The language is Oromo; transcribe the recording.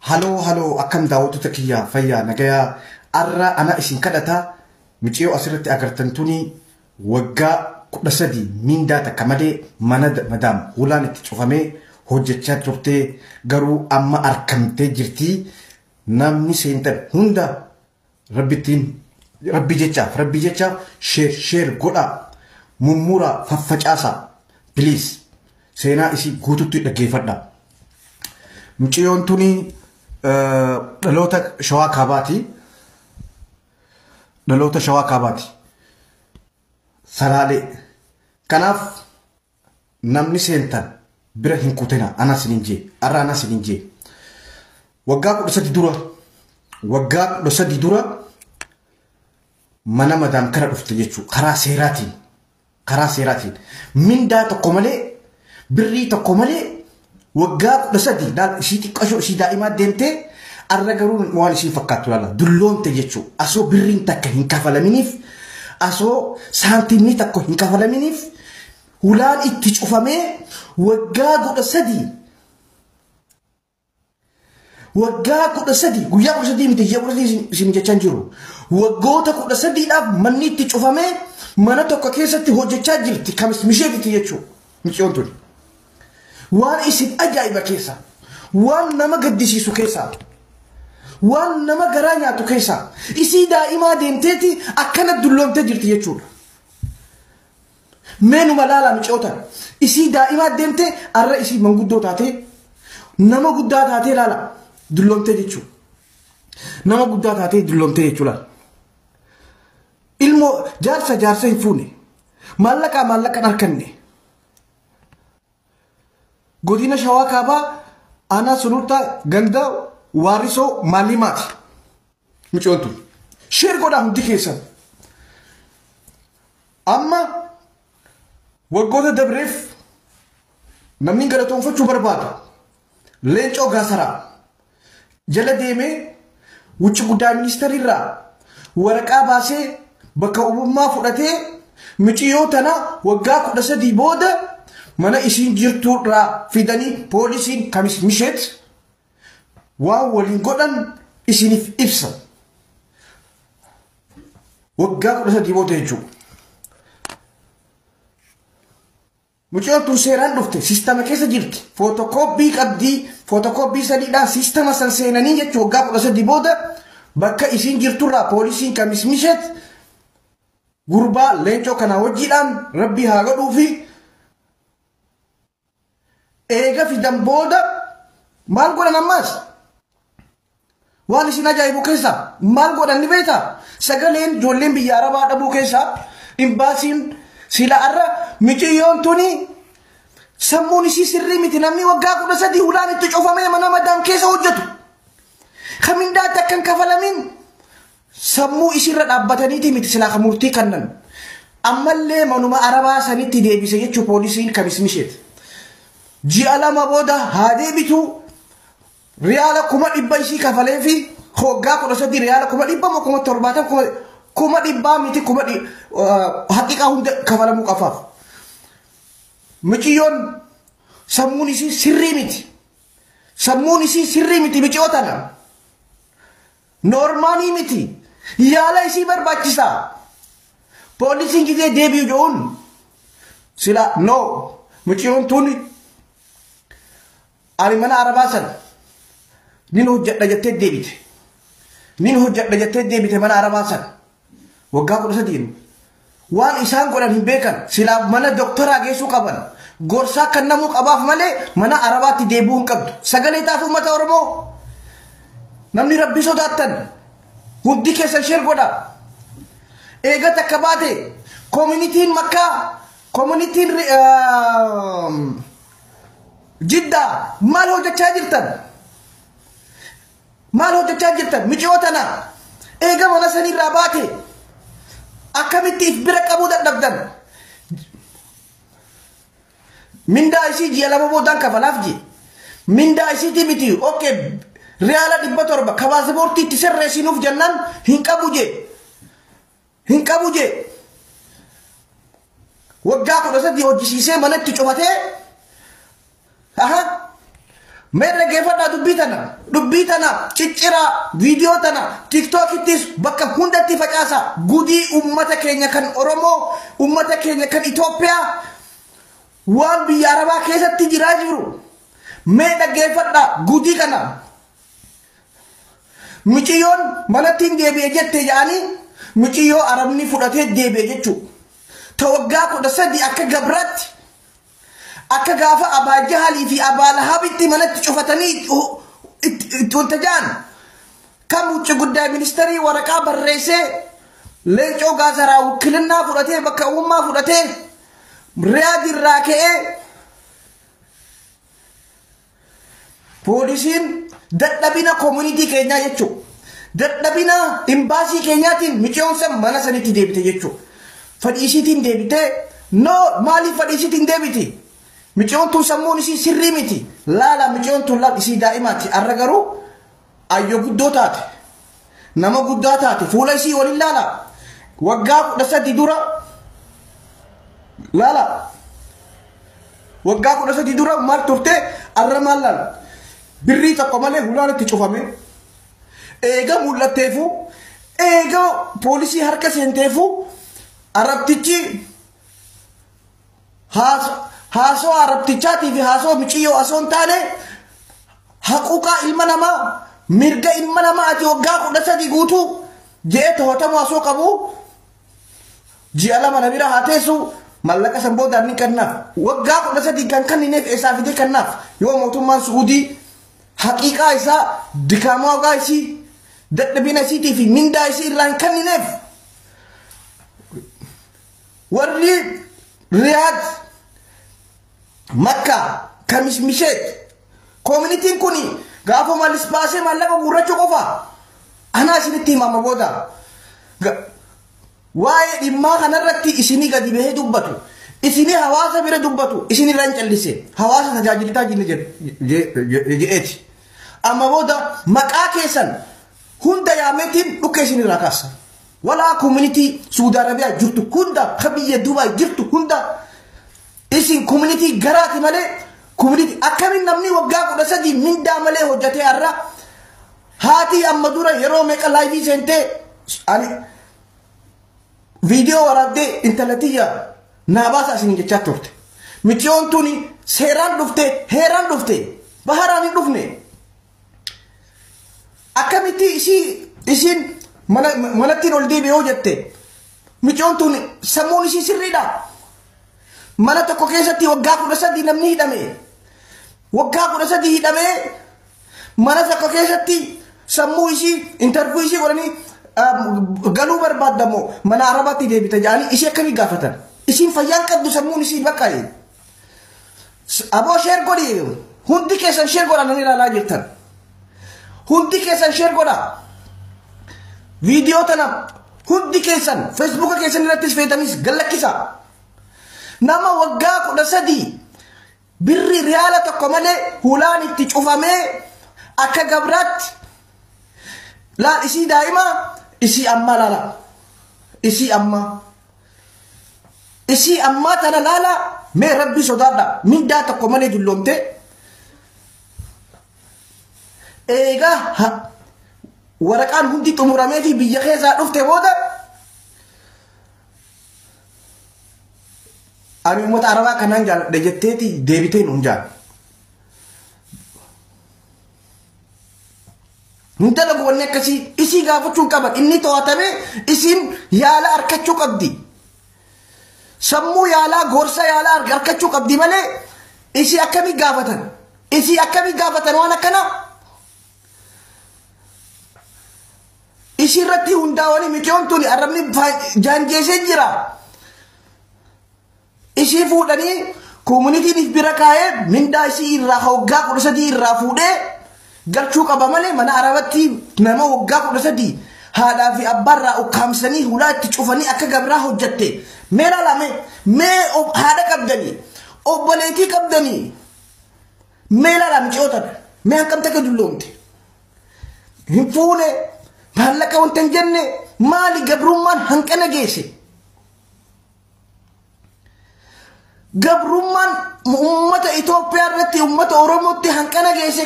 Haloo haloo akkam daawwattoota kiyyaa fayyaa nagayaa arra ana isin kadhata miciyoo asirratti agartan tuni waggaa 13 mindaa takka malee mana madaam hulaan itti cufamee hojjechaa turtee garuu amma argamtee jirti. Namni seentan hunda rabbittiin rabbi jechaaf sheer godhaa mummuraa faffacaasaa please seenaa isii guututti dhaggeeffadha. Miciyyoon tuni dhaloota Shawaa Kaabaati. Dhaloota Shawaa Kaabaati. Salaalee. Kanaaf namni seentan bira hin kutina ana sinin jee arra ana sinin jee. Waggaa 13 dura waggaa 13 dura mana madaam kara dhufte jechuudha karaa seeraatiin mindaa tokko malee birrii tokko malee waggaa 13 daal ishii xiqqashoo ishii daa'imaa deemtee arra garuu waan ishii fakkaattu laala dulloomte jechuudha asoo birriin takka hin kafalaminiif asoo saantimni tokko hin kafalaminiif hulaan itti cufamee waggaa 13 waggaa 13 guyyaa 13 miti ji'a 13 isin jechaan jiru waggoota 13 dhaaf manni itti cufamee mana tokko keessatti hojjechaa jirti kamis misheetitti jechuudha miciyyoon tuni. Waan isin ajaa'iba keessa waan nama gaddisiisu keessa waan nama garaa nyaatu keessa isii daa'imaa deemteeti akkana dulloomtee jirti jechuudha. Meenuma laalaa miciyyoota isii daa'imaa deemtee arra isii manguddoo taatee nama guddaa taatee laala dulloomtee jechuudha. Nama guddaa taatee dulloomtee jechuudha. Ilmoo jaarsa hin fuune maallaqaa hin arganne. Godina Shawaa Kaabaa aanaa Sulultaa ganda Waarisoo Maalimaati. Miciyyoon tun. Sheer godhaa hundi keessan. Amma waggoota dabreef namni galatoonfachuu barbaadu Leencoo Gaasaraa jala deemee wucci guddaa ministeerirraa waraqaa baasee bakka uumammaa fudhatee miciyyoo tana waggaa 13 booda mana isiin jirturraa fidanii poolisiin kamis misheet waan waliin godhan isiniif ibsa. Waggaa 13 booda jechuudha. Miciyyoon tun seeraan dhufte siistama keessa jirti. Footokooppii qabdii footokooppii sadiidhaan siistama san seenanii jechuudha waggaa 13 booda bakka isiin jirturraa poolisiin kamis misheet gurbaa Leencoo kana wajjiidhaan rabbi haa godhuufi eega fidan booda maal godhan ammas waan isin ajaa'ibu keessa maal godhan ni beektaa sagaleen ijoolleen biyya arabaa dhabuu keessa imbaasiin sila arra miciyyoon tuni sammuun isii sirrii miti namni waggaa 13 hulaan itti cufamee mana madaam keessa hojjetu kamindaatti akka hin kafalamin sammuu isiirra dhaabbataniiti miti silaa murtii kannan ammallee manuma arabaa sanitti deebise jechuu poolisiin kamis misheet. Ji'a 2 booda haa deebitu riyaala 100,000 isii kafalee fi waggaa 13 riyaala 100,000 70,000 100,000 miti haqiqaa hunda kafalamuu qafaaf. Miciyyoon sammuun isii sirrii miti. Sammuun isii sirrii miti miciyyoo tana. Noormaanii miti. Yaala isii barbaachisaa. Poolisiin gisee deebi'u jedhuun sila no miciyyoon tuni ani mana arabaa sana nin hojjedha jettee deebite. Nin hojjedha jettee deebite mana arabaa sana. Waggaa 13 waan isaan godhan hin beekan silaa mana doktoraa geessuu qaban gorsaa kan namuu qabaaf malee mana arabaatti deebi'uu hin qabdu. Sagalee taaf uummata Oromoo namni rabbi sodaattan hundi keessan sheer godha. Eega takka baate koominitiin Makkaa koominitiin Jiddaa maal hojjechaa jirtan? Maal hojjechaa jirtan? Miciyyoo tana eega mana sanirraa baate akkamitti if bira qabuu dadhabdan? Mindaa isii ji'a 2 boodaan kafalaaf jee. Mindaa isiitii miti okay riyaala 700 ka paaspoortii itti sirreessinuuf jennaan hin qabu jee. Hin qabu jee. Waggaa 13 hojjisiisee manatti cufatee aha Mee dhaggeeffadhaa dubbii tana. Dubbii tana cicciraa viidiyoo tana tiiktookittis bakka hundatti facaasa. Gudii uummata keenya kan Oromoo, uummata keenya kan Itoophiyaa waan biyya Arabaa keessatti jiraa jiru. Mee dhaggeeffadhaa gudii kana. Miciyyoon manatti hin deebi'e jette jedhanii miciyyoo Arabni fudhatee deebi'e jechuudha. Ta waggaa 13 akka gabraatti akka gaafa Abaa Jahalii fi Abaa Lahabitti manatti cufatanii itti wanta ja'an kan wucci guddaa ministeerii waraqaa barreessee leencoo gaasaraa wukilinnaa fudhatee bakka uummaa fudhatee Riyaad irraa ka'ee poolisiin dadhabina koomunitii keenyaa jechuudha. Dadhabina imbaasii keenyaatiin miciyyoon san mana sanitti deebite jechuudha. Fadhiisiitiin deebitee no maaliif fadhiisiitiin deebiti? Miciyyoon tun sammuun isii sirrii miti. Laala miciyyoon tun laal isii daa'imaati. Arra garuu ayyoo guddoo taate. Nama guddaa taate fuula isii waliin laala. Waggaa 13 dura laala. Waggaa 13 dura maal turte arra maal laala? Birrii tokko malee hulaan itti cufame. Eega mul'atteefu eega poolisii harka seenteefu arabtichi haasoo arabtichaatii fi haasoo miciyyoo osoo hin taane haquuqaa ilma namaa mirga ilma namaa ati waggaa 13 guutuu je'ee to'atamu osoo qabu ji'a 2 na bira haa teessu mallaqa san boodaan ni kennaaf. Waggaa 13 kan kennineef eessaa fidee kennaaf yoo mootummaan Suudii haqiiqaa isaa dikaamaa waggaa isii dadhabina isiitii fi mindaa isii irraa hin kennineef warri Riyaad Makka Kamis Misheet koomunitiin kun gaafa malis baasee maallaqa guurrachuu qofa anaa isinitti himama booda waa'ee dhimmaa kanarratti isinii gadi bahee dubbatu isinii hawaasa bira dubbatu isin irraa hin callise hawaasa tajaajiltaa je'eeti. Amma booda maqaa keessan hunda yaameetiin dhukkee isin irraa kaasa. Walaa koomunitii Suudi Arabiyaa jirtu hunda ka biyya Dubaay jirtu hunda isin koomunitii garaati malee koomunitii akkamiin namni waggaa 13 mindaa malee hojjetee har'a haati amma dura yeroo meeqa laayivii seentee ani viidiyoo waraabdee intala tiyya naa baasaa isin jechaa turte. Miciyyoon tuni seeraan dhufte heeraan dhufte baharaan hin dhufne. Akkamitti isiin manattiin ol deebi'ee yoo jette miciyyoon tun sammuun isii sirriidha. Mana tokko keessatti waggaa 13 namni hidhame. Waggaa 13 hidhamee mana tokko keessatti sammuu isii intarviyuu isii godhanii galuu barbaaddamoo mana Arabaatti deebite jedhanii isii akkamii gaafatan? Isiin fayyaan qabdu sammuun isii bakka. Aboo sheer godhi hundi keessan sheer godha namni ilaalaa jirtan. Hundi keessan sheer godha. Viidiyoo tana hundi keessan feesbuuka keessan irrattis feetanis gallakkisa. Nama waggaa 13 birri riyaala tokko malee hulaan itti cufamee akka gabraatti laal isii daa'ima isii ammaa laala. Isii ammaa. Isii ammaa tana laala mee rabbi sodaadha mindaa tokko malee dulloomte. Eegaa waraqaan hundi xumuramee fi biyya keessaa dhufte booda ani uummata Arabaa kanaan jaalladhe jetteeti deebitee nuun jaalladhe. Hin dalagu wanni akkasii isii gaafachuu qaban inni to'atame isiin yaala argachuu qabdi. Sammuu yaalaa gorsa yaalaa argachuu qabdi malee isii akkamii gaafatan? Isii akkamii gaafatan waan akkanaa? Isii irratti hundaa'anii miciyyoon tuni arrabni jaanjeesee jira. Isii fuudhanii koomunitiin if bira kaa'ee mindaa isii irraa waggaa 13 irraa fuudhee galchuu qaba malee mana Arabatti nama waggaa 13 haadhaa fi abbaarraa ukkaamsanii hulaa itti cufanii akka gabraa hojjatte. Mee laalame mee haadha qabdanii obboleettii qabdanii mee laala miciyyoota mee akkam takka dulloomte. Hin fuune maallaqa wanta hin jenne maali gabrummaan hanqina geesse. Gabrummaan Uummata Itoophiyaa irratti, uummata Oromootti hanqana geesse.